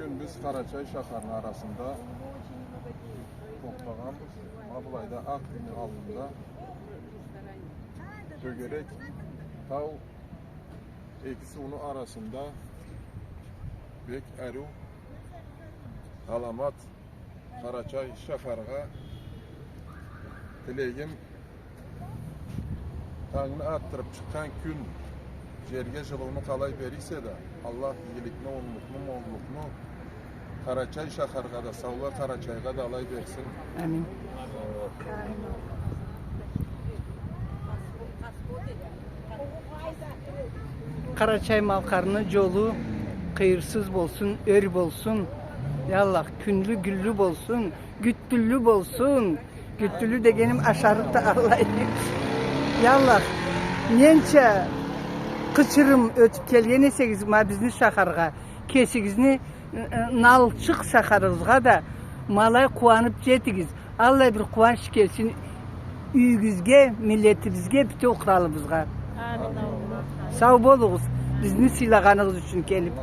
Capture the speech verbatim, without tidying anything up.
Бюгюн биз Къарачай шахарны арасында тохтагъанбыз. Ма былайда Акъ юйню аллында тёгерек тау эки сууну арасында бек ариу, аламат Къарачай шахаргъа тилегим, тангны атдырып чыкъгъан кюн жерге жылыуну къалай бере эсе да, Аллах игиликни, онглукъну, моллукъну Къарачай шахаргъа да, саулай Къарачайгъа да алай берсин. Амин. Къарачай-Малкъарны жолу къыйырсыз болсун, ёр болсун. Я Аллах, кюнлю, гюнлю болсун, гюттюллю болсун. Гюттюллю дегеним ашарыкъ да аллай. Я Аллах, ненча къычырым ётюп келген эсегиз ма бизни шахаргъа, кесигизни ы, ы, налчыкъ шахарыгъызгъа да ма алай къууанып жетигиз. Аллай бир къууанч келсин юйюгюзге, миллетибизге, бютеу къралыбызгъа. Амин, Аллах. Сау болугъуз, бизни сыйлагъаныгъыз ючюн келип.